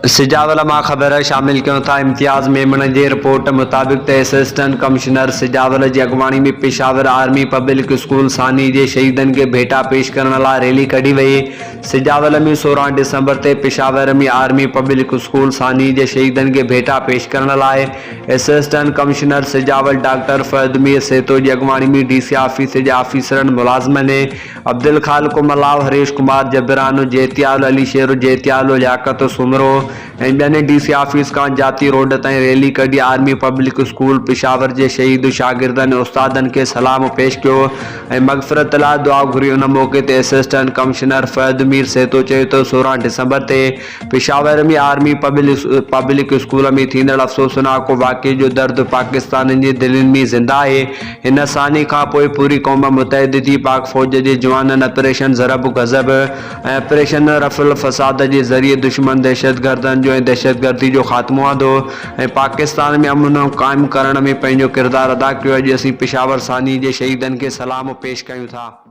سجاول مان خبر شامل ڪيون ٿا امتياز ميمڻ جي رپورٽ مطابق ته اسسٽنٽ ڪمشنر سجاول جي اڳواڻي ۾ پشاور آرمي پبلڪ اسڪول ثاني جي شهيدن کي ڀيٽا پيش ڪرڻ لاء ريلي ڪڍي وئي سجاول ۾ 16 ڊسمبر تي پشاور ۾ آرمي پبلڪ اسڪول ثاني جي شهيدن کي ڀيٽا پيش ڪرڻ لاء assistant commissioner Sujawal doctor Fahad Mir Sahito جي اڳواڻي ۾ ڊي سي آفيس جي آفيسرن ملازمن عبدالخالق ملاح، هريش ڪمار جبرانو، جيتيال علي شير، جيتيال لياقت سومرو ۽ ٻين ڊي سي آفيس کان جاتي روڊ تائين ريلي ڪڍي آرمي پبلڪ اسڪول پشاور جي شهيد شاگردن ۽ استادن کي سلام پيش ڪيو ۽ مغفرت لاء دعا گهري ان موقعي تي اسسٽنٽ ڪمشنر فهد مير سهتو چيو ته 16 ڊسمبر تي پشاور ۾ آرمي پبلڪ اسڪول ۾ ٿيندڙ افسوسناڪ واقعي جو درد پاڪستانين جي دلين ۾ زنده آهي، هن سانحي کانپوء پوري قوم متحد ٿي پاڪ فوج جي جوانن آپريشن ضرب غضب ۽ آپريشن رفع الفساد جي ذريعي دشمن دهشتگردن جو ۽ دهشتگردي جو خاتمو آندو ۽ پاڪستان ۾ امن قائم ڪرڻ ۾ پنهنجو ڪردار ادا ڪيو، اڄ اسين پشاور سانحي جي شهيدن کي سلام پيش ڪيون ٿا.